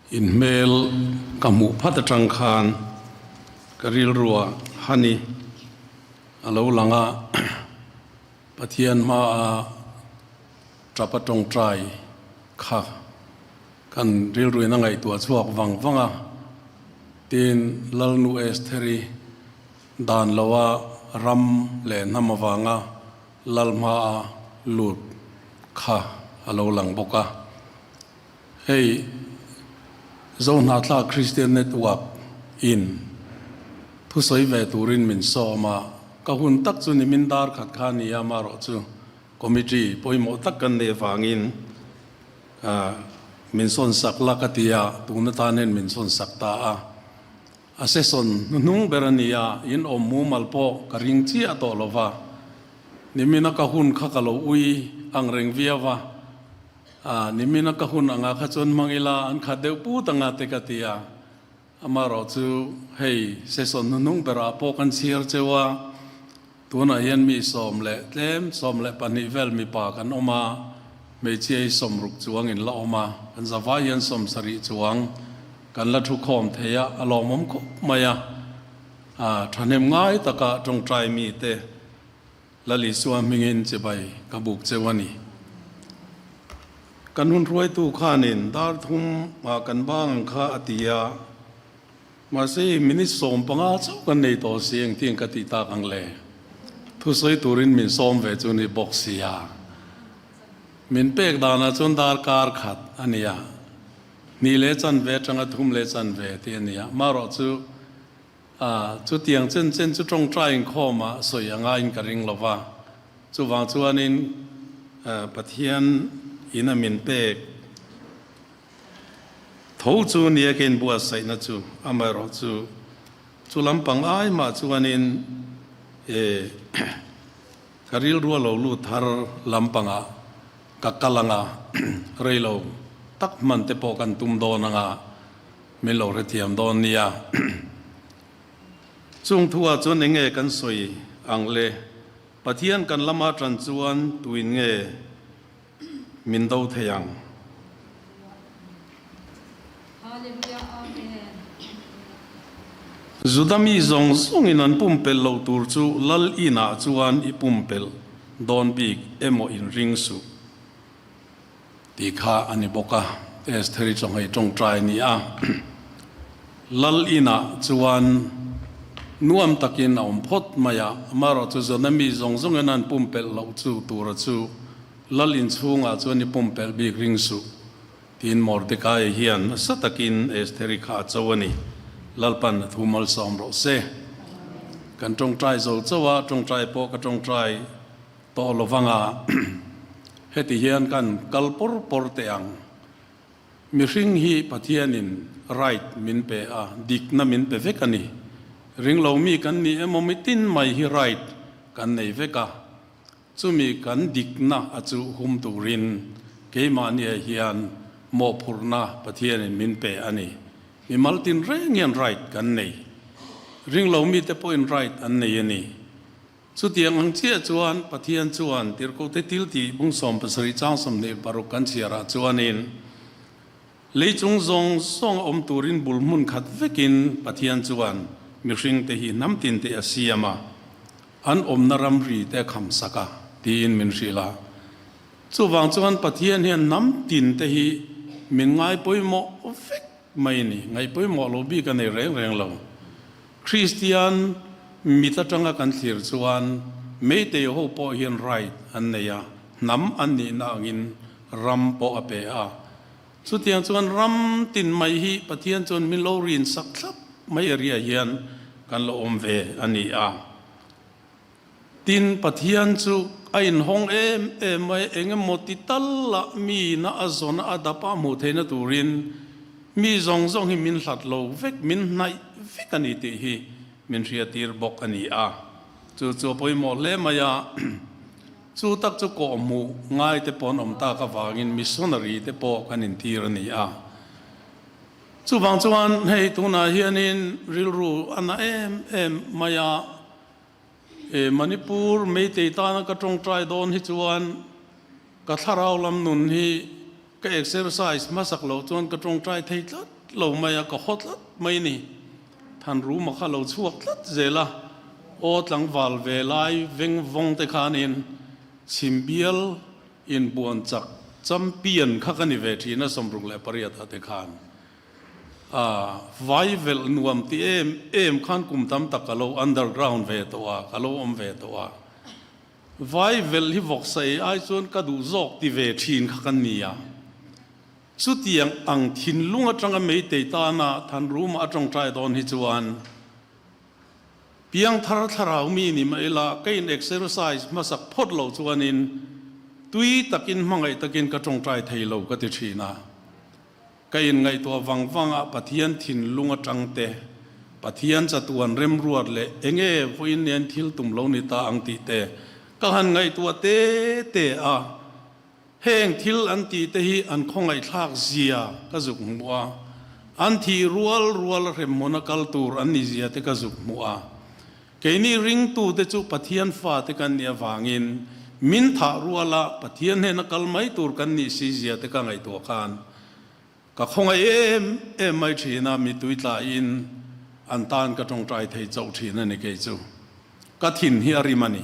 In hmel ka hmuh phat atang khan ka rilruah Hani a lo lang a, Pathian hmaa tap a tawngtai kha kan rilruin a ngaihtuah chhuak vang vang a, tin Lalnu Estheri dan loa ram leh hnam avanga Lal hmaa lut kha a lo lang bawk a. Hei Zohnahthlak Christian Network in thusawi ve turin min sawm a, ka hun tak chu nimin dar khat kha a ni a, amaherawh chu committee pawimawh tak kan neih avangin min sawn sak la ka ti a, tun atan hian min sawn sak ta a. A session hnuhnung ber a ni a, in awm mumal pawh ka ring chiah tawh lo va, nimina ka hun kha ka lo ui ang reng viau va, a nimina ka hun anga kha chuan hmang ila an khat deuh put anga te ka ti a, amaherawh chu hei session hnuhnung berah pawh kan chhiar cheu a, tunah hian mi 12 12 vel mipa kan awm a, hmeichhia hi 60 chuang in la awm a, kan zavai hian 70 chuang kan la thu khawm thei a, a lawmawm khawp mai a, thahnem ngai taka tawngtai mite Lal Isua hmingin chibai ka buk cheu a ni. Kan hun hruaitu khanin dar thum ah kan bang ang kha a ti a, mahse i minute 15 chauh kan nei tawh si engtin ka tih tak ang le? Thusawi turin min sawm ve chu ni bawk sia. Min pek danah chuan dar kar khat a ni a, hnih leh chanve atanga thum leh chanve tih a ni a, marawh chu A, chutiang chen chen chu tawngtai inkhawmah sawi a ngaiin ka ring lo va. Chuvang chuanin Pathian in a min pek tho chu nia ka inbuatsaihna chu, amaherawh chu chu lampang ai mah chuanin e ka rilru a lo lut thar lampangah ka kal anga reilo tak hman te pawh kan tum dawn anga, Min lo hrethiam dawn nia. Chung thu ah chuan enge kan sawi ang le? Pathian kan lama tan chuan tuin nge min do thei ang? Juda mi zawng zawngin an pumpelh loh tur chu Lal inah chuan i pumpelh dawn bik emaw in ring suh. Tih kha a ni bawk a, Estheri chawnghei tawngtai a ni a. Lal inah chuan nuam takin a awm phawt mai a, amaherawh chu Jonah mi zawng zawngin an pumpelh loh chu tura chu Lal inchhungah chuan i pumpelh bik ring suh tiin Mordecai hian nasa takin Estheri kha a cho a ni. Lalpan a thu malsawm rawh se. Kan tawngtai zo chauh a, tawngtai pawh ka tawngtai Tawh lovanga heti hian kan kal pawr pawr teh ang. Mihring hi Pathianin right min pe a, dikna min pe vek a ni. Ringlo mi kan ni emaw mitin mai hi right kan nei vek a, chumi kan dikna a chu hum turin keimahniah hian mawhphurhna Pathianin min pe a ni. Mimal tin reng hian right kan nei. Ringlo mite pawhin right an nei a ni. Chutiang ang chiah chuan Pathian chuan Tirhkohte thil tih bung 17 chang 26 kan chhiarah chuanin lei chung zawng zawng a awm turin bul hmun khat vekin Pathian chuan mihringte hi hnam tinte a siam a, an awmna ramri te a kham sak a tiin min hrilh a. Chuvang chuan Pathian hian hnam tinte hi min ngai pawimawh vek mai a ni. Ngaih pawimawh lo bik a nei reng reng lo. Kristian mit atanga kan thlir chuan Meitei ho pawh hian right an nei a, hnam an nihna angin ram pawh a pe a. Chutiang chuan ram tin mai hi Pathian chuan min lo rin sak thlap mai area hian kan lo awm ve a ni a. Tin, Pathian chu a inhawng em em mai, eng emaw ti tal ah mi na a zawn a dap a hmuh theihna turin mi zawng zawng hi min hlat lo vek, min hnaih vek a ni tih hi min hriatir bawk a ni a. Chu chu a pawimawh hle mai a, chu tak chu kawhhmuh ngai te pawh an awm tak avangin missionary te pawh kan intir a ni a. Chuvang chuan hei tunah hianin rilru a na em em mai a. E Manipur Meitei tana ka tawngtai dawn hi chuan ka thlarau lam nun hi ka exercise hmasak loh chuan ka tawngtai thei tlat lo mai a, ka haw tlat mai ni. Thanruma kha lo chhuak tlat zel a, aw tlangval ve lai veng vawng te khanin Chhimbial inbuan chak champion kha ka ni ve thin a 68 ah te khan. A vai velh nuam ti em em khan kum tam tak ka lo underground ve tawh a, ka lo awm ve tawh a. Vai velh hi vawksa ei ai chuan ka duh zawk ti ve thin kha ka ni a. Chutiang ang thinlung atanga meitei tana Thanruma a tawngtai dawn hi chuan piangthar thlarau mi ni mah ila ka in exercise hmasak phawt loh chuanin tui takin hmangaih takin ka tawngtai thei lo ka ti thin a. Ka in ngaihtuah vang vang a Pathian thinlung atang te, Pathian chatuan remruat leh enge vawiin nen thil tum lo ni ta ang tih te ka han ngaihtuah te te a. Heng thil an tih te hi an khawngaihthlak zia ka zuk hmuh a, an thih rual rual a hremhmun a kal tur an ni zia te ka zuk hmuh a. Keini ringtu te chu Pathian fa te kan nih avangin min thah ruala Pathian hnena kal mai tur kan nih si zia te ka ngaihtuah khan ka khawngaih em em mai thin a, mitui tlaiin an tan ka tawngtai thei chauh thin a ni kei chu. Ka thin hi a rim a ni.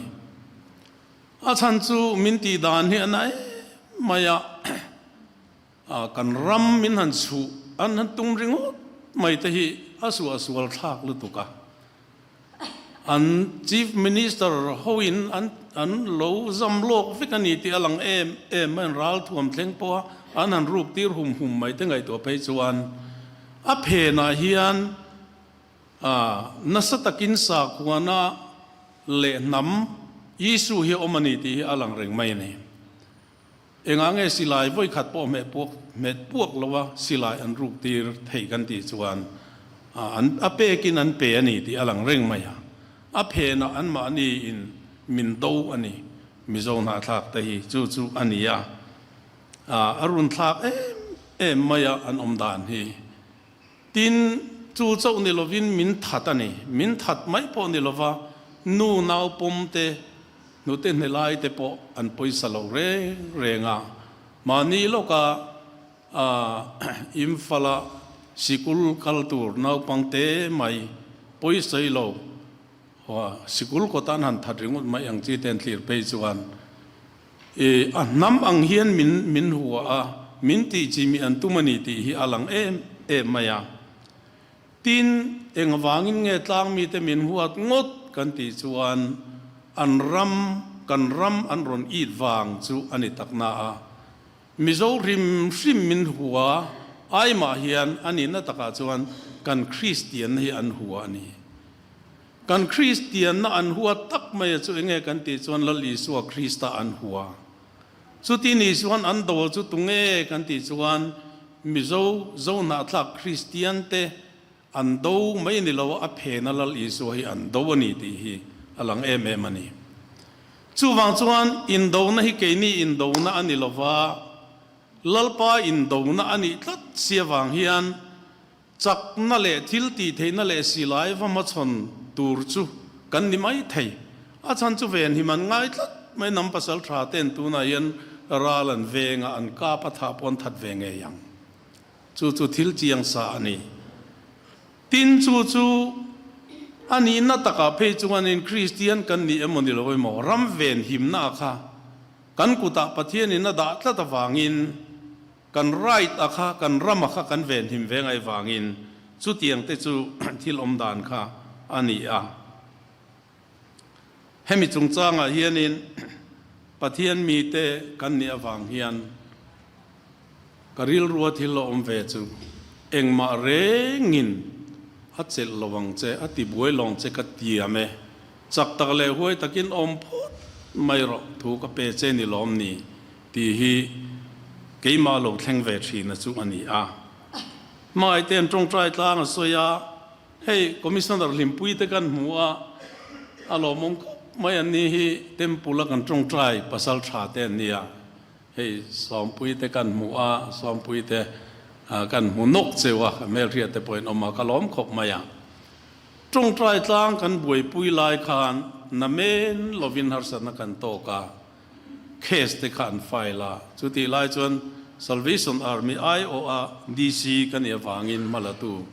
A chhan chu min tih dan hi a na em mai a, kan ram min han chhuh an han tum ringawt mai te hi a suahsual thlak lutuk a. An Chief Minister hoin an an lo zam lawk vek a ni tih a lang em em mai, an ral thuam thleng pawh a an han ruk tir hum hum mai te ngaihtuah phei chuan a phenah hian nasa takin sakhuana leh hnam issue hi a awm a ni tih hi a lang reng mai a ni. Engah nge silai vawi khat pawh hmeh puak hmet puak lo a silai an ruk tir theih kan tih chuan an a pekin an pe a ni tih a lang reng mai a. A phenah anmahni in min do a ni. Mizo hnahthlak te hi chu chu a ni a. A runthlak em em mai a an awm dan hi. Tin, chu chauh ni lovin min that a ni. Min that mai pawh ni lova nu nau pawm te, hnute hne lai te pawh an pawisa lo reng reng a. Mahni lawka Imphal-a sikul kal tur naupang te mai pawisai lo sikul kawta an han that ringawt mai ang chi te an thlir phei chuan I a hnam ang hian min min hua a, min tih chi mi an tum a ni tih hi a lang em em mai a. Tin, eng avangin nge tlang mite min huat ngawt kan tih chuan an ram, kan ram an rawn it vang chu a ni tak na a. Mizo hrim hrim min hua ai mah hian a nihna takah chuan kan Kristianna hi an hua a ni. Kan Kristianna an hua tak mai a chu enge kan tih chuan Lal Isua Krista an hua. Chuti ni chuan an do chu tunge kan tih chuan Mizo Zohnahthlak Kristian te an do mai ni lo a phena Lal Isua hi an do a ni tih hi a lang em em a ni. Chuvang chuan indona hi keini indona a ni lova Lalpa indona a nih tlat si avang hian Chakna leh thil tih theihna leh silai va hmachhawn tur chu kan ni mai thei. A chhan chu ven him an ngai tlat mai hnam pasal tha ten tunah hian ral an veng a, an kap a thah pawh an that ve ngei ang. Chu chu thil chiang sa a ni. Tin chu chu a nihna takah phei chuanin Kristian kan ni emaw ni lo emaw ram ven himna kha kan kutah Pathianin a dah tlat avangin Kan right a kha, kan ram a kha kan venhim ve ngai vangin chutiang te chu thil awm dan kha a ni a. Hemi chungchangah hianin Pathian mite kan nih avang hian ka rilrua thil a awm ve chu engmah rengin a chelh lo ang che, a tibuai lawng che ka tiam e. Chak tak leh huai takin awm phawt mai rawh, thu ka pe che ni lawm ni? Tih hi keimah lo thleng ve thina chu a ni a. Hmangaihte an tawngtai tlang a sawi a, hei Commissioner Hlimpui te kan hmu a, a lawmawm khawp mai an ni hi Temple a kan tawngtai pasal tha te an ni a, hei Sawmpui te kan hmu a, Sawmpui te kan hmu nawk cheu a, ka hmelhriat te pawhin awm a, ka lawm khawp mai a. Tawngtai tlang kan buaipui lai khan namen lovin harsatna kan tawk a. Case te kha an file a, chutih lai chuan Salvation Army aiawha DC ka nih avangin hmalatu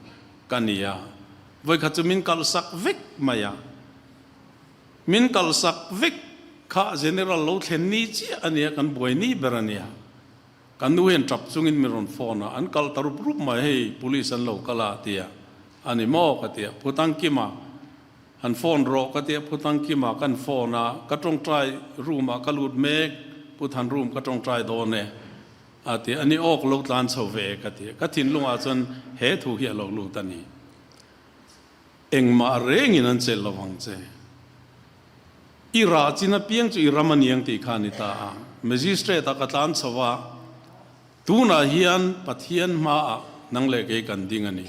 ka ni a. Vawikhat chu min kalhsak vek mai a. Min kalhsak vek kha General lo thlen ni chiah a nia, kan buai ni ber a nia. Kan nu hian tap chungin min rawn phone a, an kal ta rup rup mai, hei police an lo kal a tia, a ni maw ka tia, Phutangkima han phone rawh ka tia, Phutangkima kan phone a, ka tawngtai room ah ka lut mek, Puthan room ka tawngtai dawn e a tia, a ni awk lo tlan chho ve e ka tia, ka thinlungah chuan he thu hi a lo lut a ni. Engmah rengin an chelh lo vang che. I rah chin apiang chu i ram a niang tih kha a ni ta a. Magistrate ah ka tlan chho a, tunah hian Pathian hmaah nang leh kei kan ding a ni.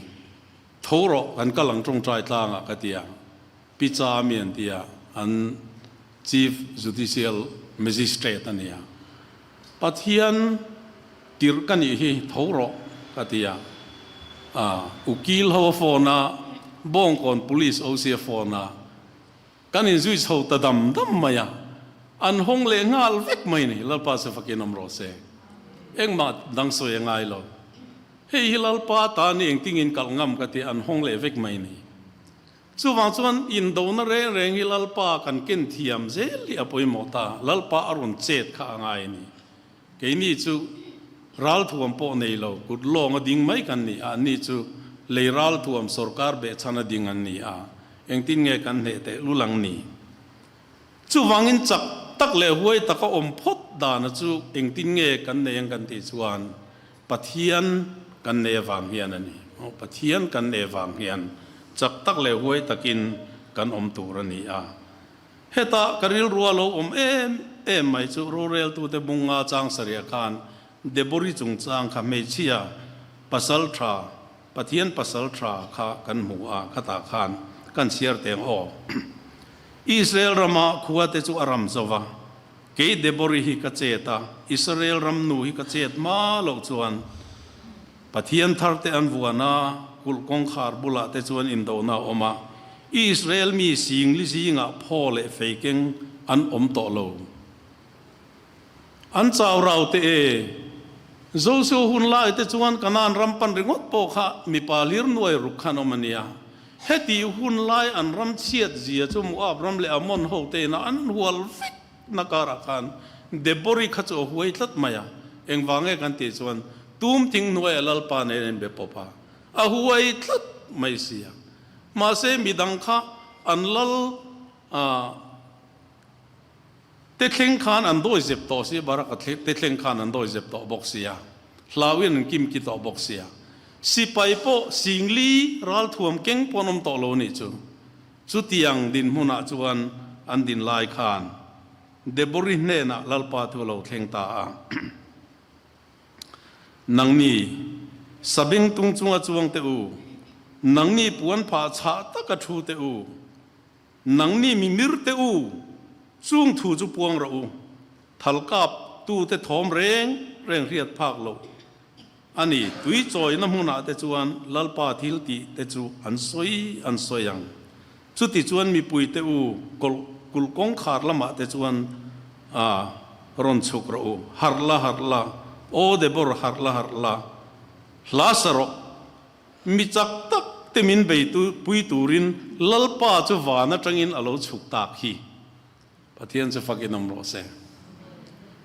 Tho rawh, kan kal ang tawngtai tlangah ka ti a. Pi Chami an ti a, an Chief Judicial Magistrate a ni a. Pathian tirh ka nih hi tho rawh ka ti a, ukil ho a phone a, Bawngkawn Police OC a phone a, kan inzui chho ta dam dam mai a, an hawng leh nghal vek mai ni, Lalpa se fakin awm rawh se. Engmah dang sawi a ngai lo. Hei hi Lalpa ta ni engtingin kalh ngam ka ti a, an hawng leh vek mai ni. Chuvang chuan indona reng reng hi Lalpa kan ken thiam zel hi a pawimawh ta, Lalpa a rawn chet kha a ngai a ni. Keini chu ralthuam pawh nei lo, kut lawng a ding mai kan ni a, anni chu lei ralthuam sorkar behchhan a ding an ni a, engtin nge kan hneh teh lul ang ni? Chuvangin chak tak leh huai taka awm phawt dana chu engtin nge kan nei ang kan tih chuan Pathian kan nei avang hian a ni. Pathian kan nei avang hian chak tak leh huai takin kan awm tur a ni a. Heta ka rilrua lo awm em em mai chu roreltute bunga chang sarih khan Debori chungchang kha hmeichhia pasal tha, Pathian pasal tha kha kan hmu a, khatah khan kan chhiar teng aw. Israel rama khuate chu a ram zo va. Kei Debori hi ka chet a, Israel ram nu hi ka chet hma loh chuan Pathian thar te an vuan a, kulh kawngkhar bulah te chuan indona a awm a, Israel mi singli zingah phaw leh feikeng an awm tawh lo. An chau rau teh e. Joshua hun lai te chuan Kanaan ram pan ringawt pawh kha mipa hlir nuai ruk khan awm a nia. Heti hun lai an ram chhiat zia chu Moab ram leh Ammon ho te ina an hual vek na karah khan Debori kha chu a huai tlat mai a. Engvang nge kan tih chuan tum thing hnuaiah Lalpa nen a inbe pawp a, a huai tlat mai sia. Mahse midang kha an lal a. Te thleng khan an dawi zep tawh sia, Baraka te thleng khan an dawi zep tawh bawk sia, hlauin an kim ki tawh bawk sia. Sipai pawh singli ralthuam keng pawh an awm tawh lo nih chu. Chutiang dinhmunah chuan an din lai khan Debori hnenah Lalpa thu a lo thleng ta a. Nangni sabeng tung chunga chuang teh u, nangni puan phah chhah taka thu teh u, Nangni mimir te u, chung thu chu puang rawh u, thal kap tu te thawm reng reng hriat phak loh a ni. Tui chawina hmunah te chuan Lalpa thil tih te chu an sawi an sawi ang. Chuti chuan mipui te u, kawlh kulh kawngkhar lamah te chuan a rawn chhuk rawh u. Harh la, harh la, aw Debor, harh la, harh la, hla sa rawh. Mi chak tak te min bei pui turin Lalpa chu van atangin a lo chhuk tak hi. Pathian chu fakin awm rawh se.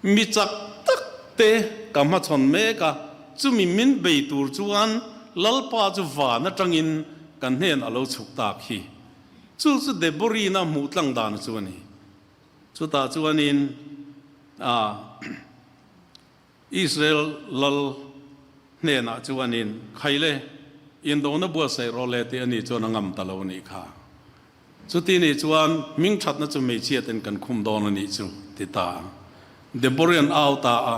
Mi chak tak te ka hmachhawn mek a, chumi min bei tur chuan Lalpa chu van atangin kan hnen a lo chhuk tak hi. Chu chu Deborina hmuh tlang dan chu a ni. Chutah chuanin ah. Israel lal hnenah chuanin, Khaile, indona buatsaih rawh le tih ani chuan a ngam ta lo a nih kha. Chuti nih chuan hmingthatna chu hmeichhiatin kan khum dawn a nih chu, ti ta a. Deborian au ta a,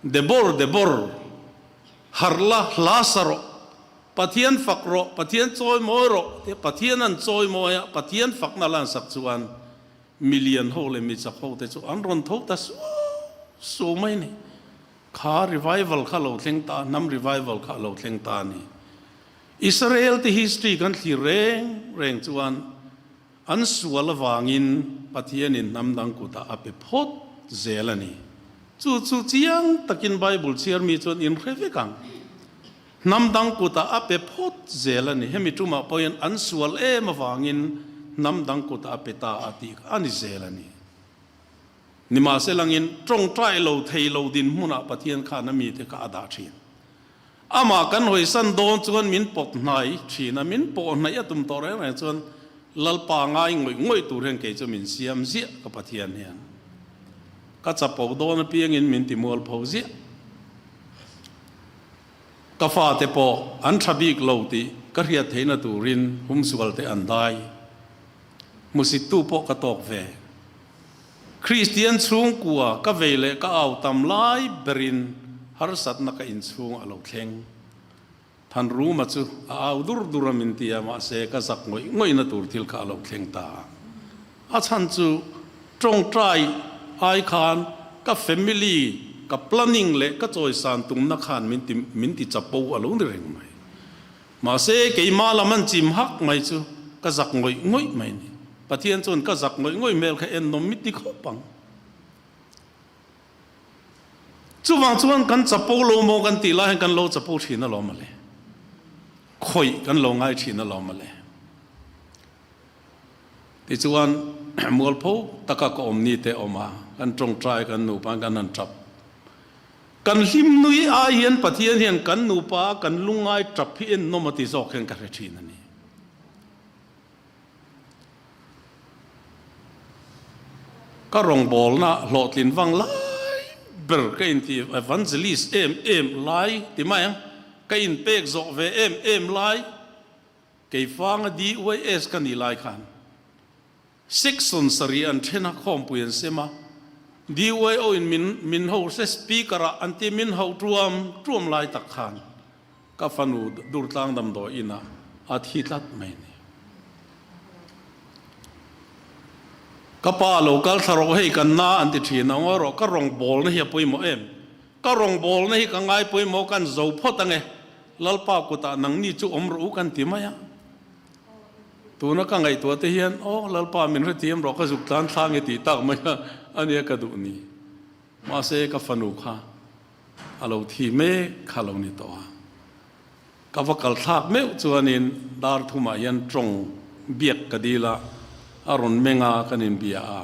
Debor, Debor, harh la, hla sa rawh, Pathian fak rawh, Pathian chawimawi rawh, tia Pathian an chawimawi a, Pathian fakna lan sak chuan Milian ho leh michak ho te chu an rawn tho ta suau suau mai a ni. Kha revival kha a lo thleng ta, hnam revival kha a lo thleng ta a ni. Israel te history kan thlir reng reng chuan an sual avangin Pathianin hnam dang kutah a pe phawt zel a ni. Chu chu chiang takin Bible chhiar mi chuan in hre vek ang. Hnam dang kutah a pe phawt zel a ni. Hemi tumah pawhin an sual em avangin hnam dang kutah a pe ta a tih kha a ni zel a ni. Nimahselangin tawngtai lo thei lo dinhmunah Pathian khan a mite kha a dah thin. Amah kan hawisan dawn chuan min pawt hnai thin a, min pawh hnaih a tum tawh reng reng chuan Lalpa ngai ngawih ngawih tur hian kei chu min siam ziah ka Pathian hian. Ka chapo dawn apiangin min ti mualpho ziah. Ka fate pawh an tha bik lo tih ka hriat theihna turin humsual te an dai. Hmusittu pawh ka tawk ve. Kristian chhungkua ka vei leh ka au tam lai berin harsatna ka inchhung a lo thleng. Thanruma chu a au dur dur a min ti a, mahse ka zak ngawih ngawihna tur thil kha a lo thleng ta a. A chhan chu tawngtai ai khan ka family ka planning leh ka chawisan tumna khan min ti min ti chapo a lo ni reng mai. Mahse, keimah lam an chim hak mai chu ka zak ngawih ngawih mai ni. Pathian chuan ka zak ngawih ngawih hmel kha en nawm mit ti khawp ang. Chuvang chuan kan chapo lo maw kan tih lai hian kan lo chapo thin alawm ale. Khawih kan lo ngai thin alawm ale. Tichuan mualpho taka ka awm ni te awm a, kan tawngtai kan nupa kan han tap. Kan hlim nui ai hian Pathian hian kan nupa kan lungngai tap hi en nawm a ti zawk hian ka hre thin a ni. Ka rawngbawlna hlawhtlin vang lai ber ka inti evangelist em em lai ti mai ang, ka inpek zawh ve em em lai keifanga DYS ka nih lai khan Section sarih an then a, khawmpui an sem a, DYO in min min ho se speaker ah an ti min hauh tuam tuam lai tak khan ka fanu Durtlang damdawi in ah a thi tlat mai a ni. Ka pa lo kal thla rawh hei kan na an ti thin a, ngawi rawh ka rawngbawlna hi a pawimawh em? Ka rawngbawlna hi ka ngai pawimawh kan zo phawt ange, Lalpa kutah nangni chu awm rawh u kan ti mai a. Tuna ka ngaihtuah te hian, Aw Lalpa min hrethiam rawh ka zuk tlan thlang i tih tak mai a, a nia ka duh ni. Mahse ka fanu kha a lo thi mek kha lo ni tawh a. Ka va kal thlak meuh chuanin dar thumah hian tawng biak ka dil a, a rawn meng a, kan inbia a.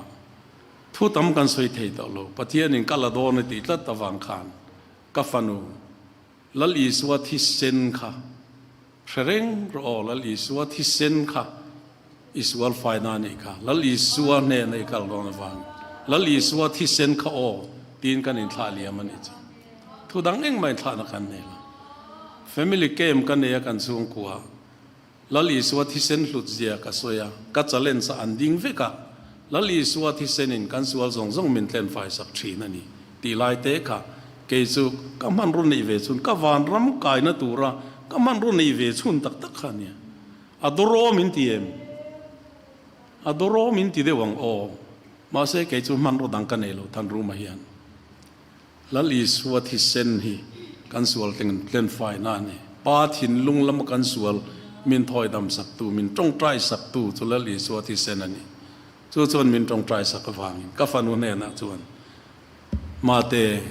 Thu tam kan sawi thei tawh lo, Pathianin ka la dawn a tih tlat avang khan ka fanu Lal Isua thisen kha hre reng rawh aw, Lal Isua thisen kha i sual faina a nih kha, Lal Isua hnena i kal dawn avang, Lal Isua thisen kha aw tiin kan inthlah liam a nih chu. Thu dang engmah inthlahna kan nei lo. Family camp ka nei a kan chhungkua, Lal Isua thisen hlut zia ka sawi a, ka challenge a an ding vek a, Lal Isua thisenin kan sual zawng zawng min tlen faisak thin a ni tih lai te kha kei chu ka hmanraw neih ve chhun, ka vanram kaina tura ka hmanraw neih ve chhun tak tak kha a nia. A dawraw min ti em? A dawraw min ti deuh ang aw. Mahse kei chu hmanraw dang ka nei lo Thanruma hian. Lal Isua thisen hi kan sual tlen faina a ni. Pa thinlung lama kan sual min thawi dam saktu, min tawngtai saktu chu Lal Isua thisen a ni. Chu chuan min tawngtai sak avangin ka fanu hnenah chuan, Mate,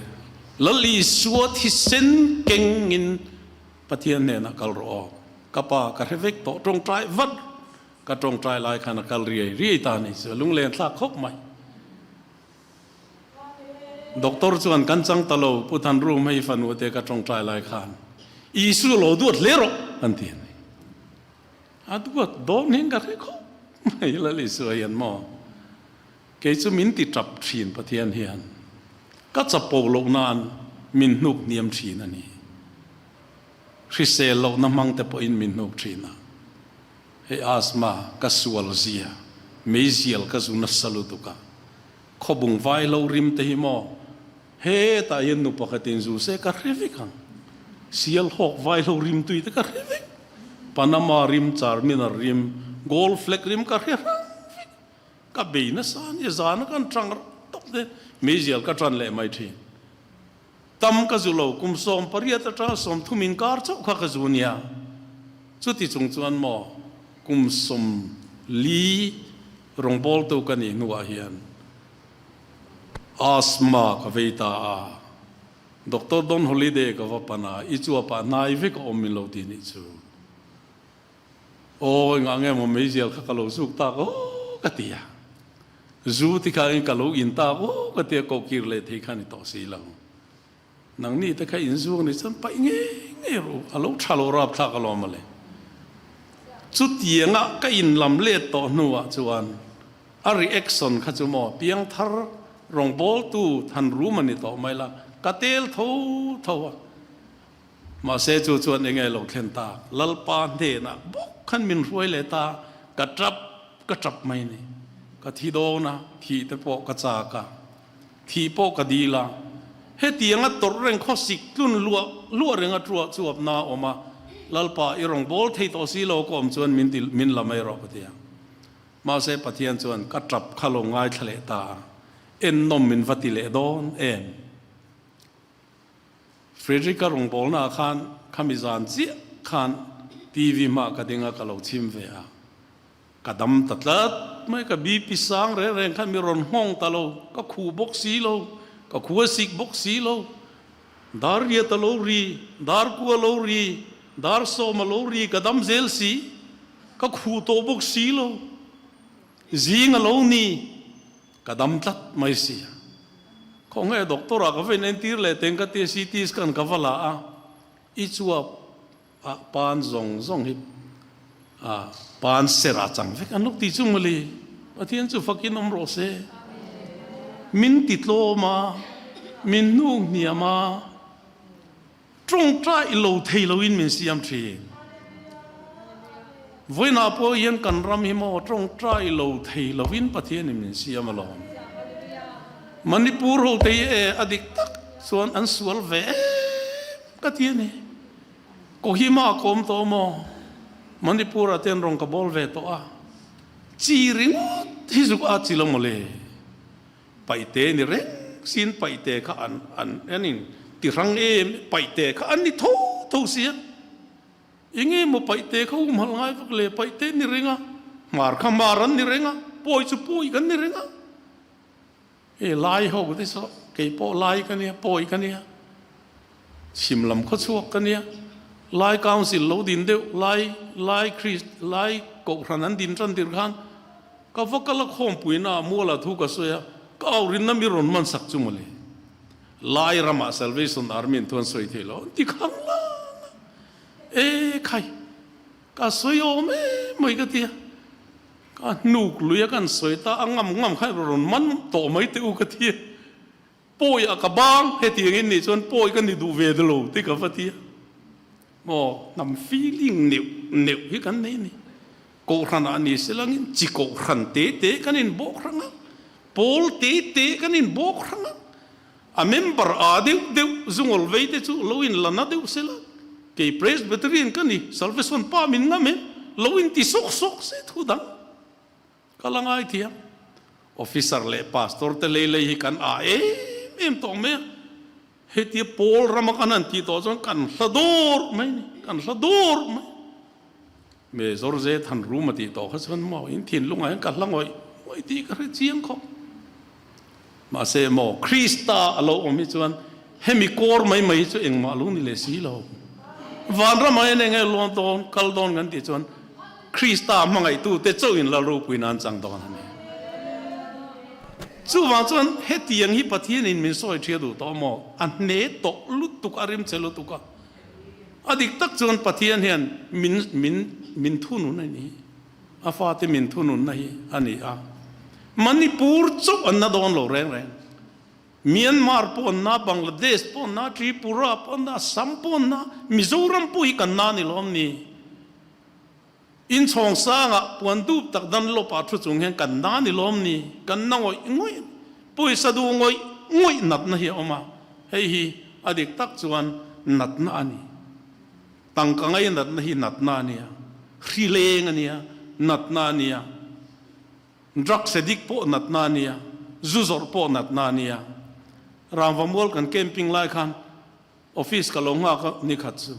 Lal Isua thisen kengin Pathian hnenah kal rawh aw. Ka pa ka hre vek tawh, tawngtai vat ka tawngtai lai khan a kal riai riai ta a ni chu a lunglen thlak khawp mai. Doctor chuan kan chang ta lo, Pu Thanrum hei fanu te ka tawngtai lai khan Isu lo duat hle rawh an ti a ni. A duat dawn hian ka hre khawp mai Lal Isua hian maw kei chu min ti tap thin Pathian hian ka chapo loh nan min hnuk hniam thin a ni. Hrisel lohna hmang te pawhin min hnuk thin a. Hei asthma ka sual zia, meizial ka zu nasa lutuk a, khawbung vai lo rim te hi maw hetah hian nu pakhatin zu se ka hre vek ang, sial hawk vai lo rim tui te ka hre vek, Panama rim, Charminar rim, Gold Flake rim ka hre hrang vek, ka bei nasa a nia, zana kan tang tawk te meizial ka tan leh mai thin. Tam ka zu lo, kum 18 atanga 30 inkar chauh kha ka zu nia. Chuti chung chuan maw kum 40 rawngbawltu ka nih hnuah hian. Asthma ka vei ta a, Doctor Don Holiday ka va pan a, i chuapah hnai vek a awm min lo ti nih chu. Aw, engah nge maw meizial kha ka lo zuk tak aw ka ti a. Zu ti kha in ka lo in tak aw ka ti a, kohkir leh thei kha ni tawh si lo. Nangni te kha in zuang ni chuan paih ngei ngei rawh u, a lo tha lo rapthlak alawm mawle. Chutianga ka in lam let tawh hnuah chuan a reaction kha chu maw piangthar rawngbawltu than rum a ni tawh mai la, ka tel tho tho a. Mahse chu chuan enge lo thlen tak, Lalpa hnenah bawk khan min hruai leh ta, ka tap ka tap mai ni. Ka thi dawn a, thih te pawh ka chak a. Thih pawh ka dil a, hetianga tawrh reng khaw sik tlun luah luah reng a ṭuah chuap na a awm a, Lalpa i rawn bawl thei tawh si lo ka awm chuan min ti min la mai rawh ka ti a. Mahse Pathian chuan ka ṭap kha lo ngaithla leh ta a, ennawm min va ti leh dawn em? Frederick-a rawngbawlnaah khan khami zan chiah khan TV hmaah ka ding a, ka lo chhim ve a. Ka dam ta tlat mai, ka BP sang reng reng khan mi rawn nghawng ta lo, ka khuh bawk si lo, ka khu a sik bawk si lo. Dar riat a lo ri, dar ku a lo ri, dar sawm a lo ri, ka dam zel si, ka khuh tawh bawk si lo. Zing a lo ni, ka dam tlat mai si. Khawnge doctor ah ka va inentir leh teng ka tia CT scan ka va la a, i chuap A pan zawng zawng hi a pan ser a chang vek an lo ti chu mawle. Pathian chu fakin awm rawh se. Min ti tlawm a, min hnuk hniam a, tawngtai lo thei loin min siam thin. Vawiinah pawh hian kan ram hi maw tawngtai lo thei loin Pathianin min siam alawm. Manipur ho te hi e a dik tak chuan an sual ve em ka ti a ni. Kohima a kawm tawh maw? Manipur ah te an rawn ka bawl ve tawh a, chi ringawt hi zuk a chi lo maw le? Paihte ni reng siin paihte kha an an an in ti hrang em paihte kha an ni tho tho sia. Enge maw paihte kha humhalh ngai vak le? Paihte ni reng a, hmar kha hmar an ni reng a, pawi chu pawi kan ni reng a. Hei lai ho te saw kei pawh lai ka nia, pawi ka nia, chhim lam khaw chhuak ka nia, lai council lo din deuh, lai lai Christ lai kohhran an din tan tir khan ka va kal a khawmpuina ah muala thu ka sawi a, ka au rinna mi rawn man sak chu mawle. Lai ramah Salvation Army in thu an sawi thei lo an ti khang lang a, e khai ka sawi awm em mai ka ti a. Ka hnuk lui a kan sawi ta a ngam ngam kha rawn man tawh mai teh u ka ti a, pawi ah ka bang hetiang in nih chuan pawi ka ni duh ve lo tih ka va ti a, maw hnam feeling neuh neuh hi kan nei a ni, kohhran ah ni se langin chi kohhran te te kan in bawk hrang a, pawl te te kan in bawk hrang a, a member ah deuh deuh zungawl vei te chu lo in la na deuh se la, kei Presbyterian ka ni, Salvation pa min ngam em, lo in ti sawk sawk se thu dang ka la ngai thiam. Officer leh Pastor te lei lei hi kan ah em em tawh mai a, hetia pawl rama kan han tih tawh chuan kan hla dawr mai a ni, kan hla dawr mai. Major Ze Than Rum a tih tawh kha chuan maw in thinlungah hian ka hla ngawih ngawih tih ka hre chiang khawp. Mahse maw Krista a lo awm hi chuan hemi kawr mai mai hi chu engmah lo ni leh si lo. Vanramah hian enge luang dawn, kal dawn kan tih chuan Krista hmangaihtute chauhin Lal ropui nan chang dawn a ni. Chuvang chuan hetiang hi Pathianin min sawi ṭhia duh tawh maw? A hne tawh lutuk, a rimchhe lutuk a. A dik tak chuan Pathian hian min min min thunun a ni. A fate min thununna hi a ni a. Manipur chauh an na dawn lo reng reng. Myanmar pawh an na, Bangladesh pawh an na, Tripura pawh an na, Assam pawh an na, Mizoram pawh hi kan na ni lawm ni. Inchhawng sangah puan dup tak dan lawpah thu chung hian kan na ni lawm ni, kan na ngawih ngawih a ni. Pawisa duh ngawih ngawih natna hi a awm a, hei hi a dik tak chuan natna a ni. Tangka ngai natna hi natna a nia, hri leng a nia, natna a nia, drugs addict pawh natna a nia, zu zawrh pawh natna a nia. Rangvamual kan camping lai khan Office ka lo nghak a nikhat chu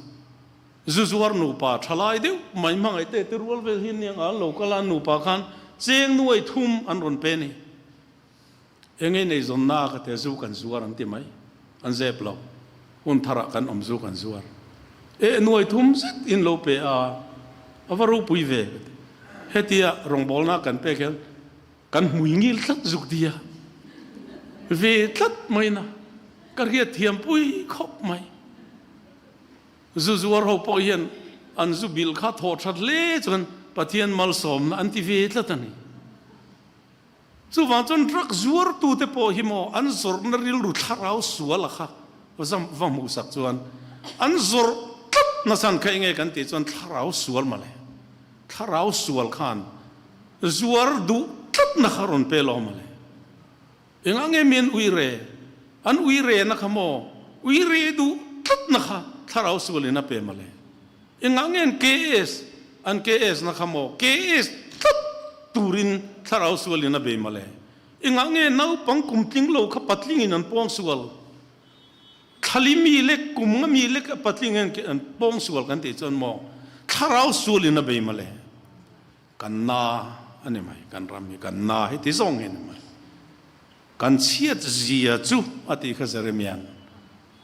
zu zuar nupa tha lai deuh mai hmangaih te te rual vel hi aniang a an lo kal a an nupa khan cheng nuai thum an rawn pe a ni. Eng ei nei zawnna ka tia zu kan zuar an ti mai. An zep lo. Hun tharah kan awm zu kan zuar. Eh nuai thum zet in lo pe a, a va ropui ve ka ti. Hetia rawngbawlna kan pek hian kan hmui ngil tlat zuk dia ve tlat mai na ka hriat thiam pui khawp mai. Zu zuar ho pawh hian an zu bilh kha thawh that hle chuan Pathian malsawmna an ti ve tlat a ni. Chuvang chuan drug zuartute pawh hi maw an zawrhna rilru thlarau sual a kha va hmuhsak chuan an zawrh tlat nachhan kha enge kan tih chuan thlarau sual mawle. Thlarau sual khan zuar duh tlatna kha rawn pe lo mawle. Engah nge mi an ui re? An ui rena kha maw ui re duh tlatna kha thlarau sualin a pe mawle. Engah nge an KS an KS na kha maw KS tlat turin thlarau sualin a bei mawle. Engah nge naupang kum tling lo kha patlingin an pawng sual? Thlali mi lek kum nga mi lek patling an pawng sual kan tih chuan maw thlarau sualin a bei mawle. Kan na a ni mai, kan ram hi kan na hi ti zawng hi a ni mai. Kan chhiat zia chu a tih kha Jeremia'n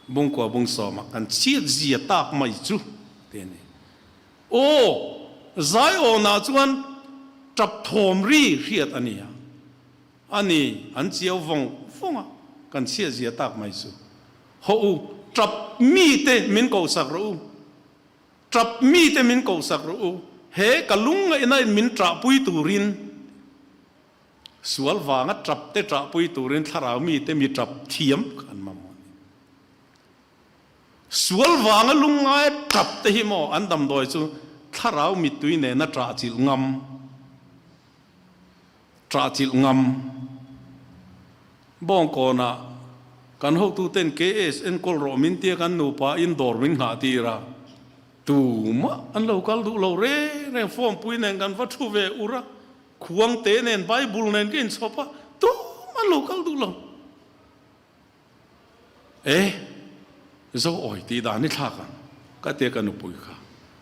bungkua bung sawmah kan chhiat zia tak mai chu ti a ni. Aw, Zaiawnah chuan tap thawm ri hriat a ni a, a ni, an chiau vawng vawng a, kan chhiat zia tak mai chu. Hawh u, tap mite min kohsak rawh u. Ṭap mite min kohsak rawh u, he ka lungngaihna in min ṭahpui turin, sual vanga ṭap te ṭahpui turin thlarau mite mi ṭap thiam kha an mamawh a ni. Sual vanga lungngai ṭap te hi maw an damdawi chu thlarau mittui nena ṭahchilh ngam, ṭahchilh ngam. Bawngkawnah kan hotuten KS enkawl rawh min tia kan nupa in dawr min nghah tir a, tumah an lo kal duh lo reng reng, form pui nen kan va thu ve ur a, khuang te nen Bible nen ka inchhawp a, tumah an lo kal duh lo. E, zo awi tih dan i thlak ang ka tia ka nupui kha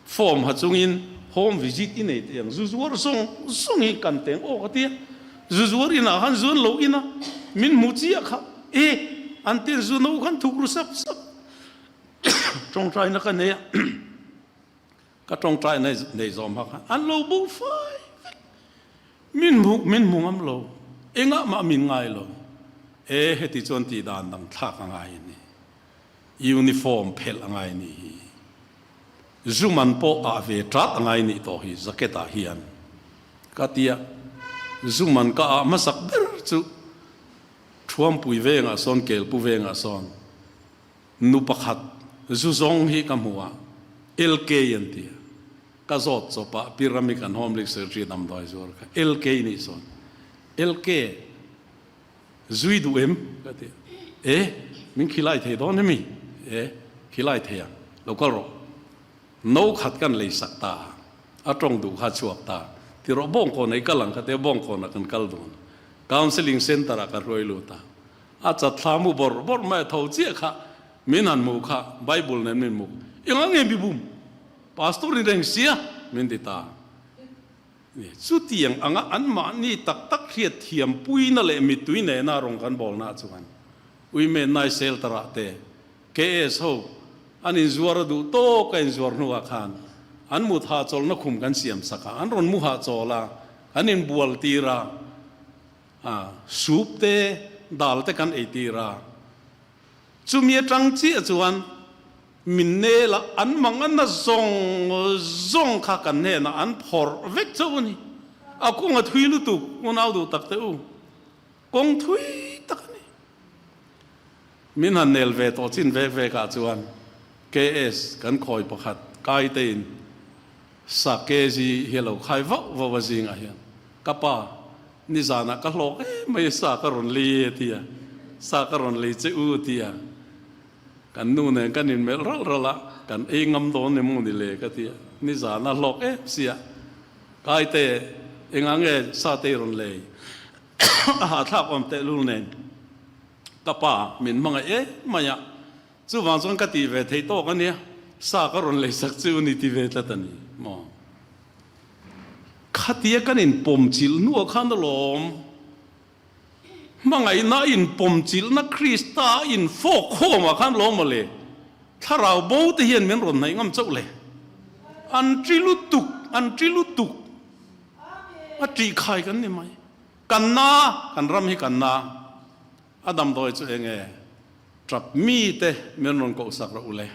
form ha chungin home visit i nei teh ang zu zuar zawng zawng hi kan teng aw ka tia zu zuar inah khan zuan lo ina min hmu chiah kha e an tin zu no khan thuk ru sap sap tawngtaina ka nei a ka tawngtai nei zawm ha khan an lo bo fai vek Min hmu min hmu ngam lo, engah mah min ngai lo. E heti chuan tih dan dang thlak a ngai a ni. Uniform phelh a ngai a nih hi. Zu man pawh ah ve ṭat a ngai nih tawh hi jacket ah hian. Ka tia zu man ka ah hmasak ber chu Thuampui vengah sawn Kelpu vengah sawn nu pakhat zu zawng hi ka hmu a, LK an ti a. Ka zawt chawp a, Pi Rami kan Home League Secretary damdawi zuar kha LK nih sawn, LK, zui duh em? ka ti a. E, min khilai thei dawn emi? E, khilai thei ang, lo kal rawh. No khat kan lei sak ta a, a tawng duh kha a chhuak ta. Ti rawh, Bawngkawn ah i kal ang ka ti a, Bawngkawn ah kan kal dun. Counselling Centre ah ka hruai lut a, a chatthla mu bawrh bawrh mai a tho chiah kha, min han hmuh kha, Bible nen min hmuh, Engah nge mi bum? Pastor ni reng sia min ti ta. Chutiang anga anmahni tak tak hriat thiam puina leh mittui nena rawng kan bawlna chuan Women Night Shelter ah te KS ho an inzuar a duh tawk a inzuar hnuah khan an mut hahchawlhna khum kan siam sak a, an rawn mu hahchawl a, kan inbual tir a, soup te dal te kan ei tir a. Chumi atang chiah chuan min nel a, an manganna zawng zawng kha kan hnenah an phawrh vek chauh a ni. A kawng a thui lutuk, unau duh tak teh u, kawng thui tak a ni. Min han nel ve tawh chin vek vek ah chuan KS kan khawi pakhat kai tein sa kg hi a lo khai vauh vauh a zingah hian ka pa Nizanah ka hlawk em mai sa ka rawn lei e tia, sa ka rawn lei che u tia, kan nu nen kan inmelh ralh ralh a, kan ei ngam dawn emaw ni le ka tia, nizanah hlawk em sia, Kaite engah nge sa te i rawn lei a hahthlak awm tehlul nen ka pa min hmangaih em mai a, chuvang chuan ka tih ve theih tawk a nia, sa ka rawn lei sak che u ni ti ve tlat a ni maw. Khatia kan inpawm chilh hnuah khan alawm. Hmangaihna inpawmchilhna Krista a infawk khawmah khan lawm maw le? Thlarau bo te hian min rawn hnaih ngam chauh le. An ṭi lutuk, an ṭi lutuk. A ṭih khai kan ni mai. Kan na, kan ram hi kan na. A damdawi chu eng nge? Ṭap mite min rawn kohsak rawh u le.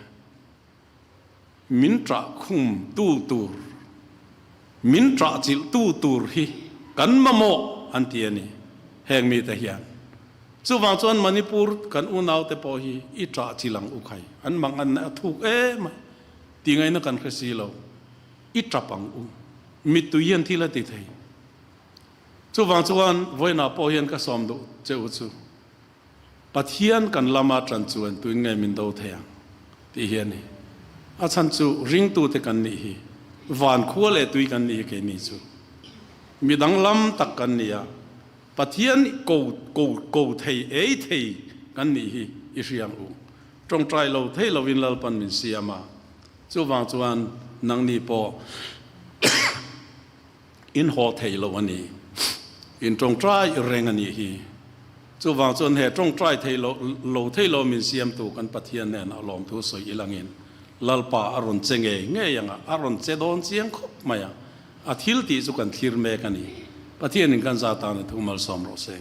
Min ṭah khum tu tur, min ṭah chilh tu tur hi kan mamawh an ti a ni heng mite hian. Chuvang chuan Manipur kan unaute pawh hi i ṭah chilh ang u khai, an mang an a thuk em a, ti ngaihna kan hre si lo, i ṭap ang u, mittui hian thil a ti thei. Chuvang chuan vawiinah pawh hian ka sawm duh che u chu. Pathian kan lama ṭan chuan tuin nge min do thei ang? tih hi a ni. A chhan chu ringtute kan nih hi, van khua leh tui kan nih hi keini chu mi danglam tak kan ni a, Pathian ko ko ko thei ei thei kan nih hi i hria ang u. Ṭawngṭai lo thei lovin Lalpan min siam a, chuvang chuan nangni pawh In haw thei lo a ni. In tawngtai reng a nih hi. Chuvang chuan he tawngtai thei lo lo thei lo min siamtu kan Pathian nen a lawmthu sawi ilangin Lalpa a rawn che ngei ngei ang a, a rawn che dawn chiang khawp mai a, a thil tih chu kan thlir mek a ni. Pathianin kan za tan a thu malsawm rawh se.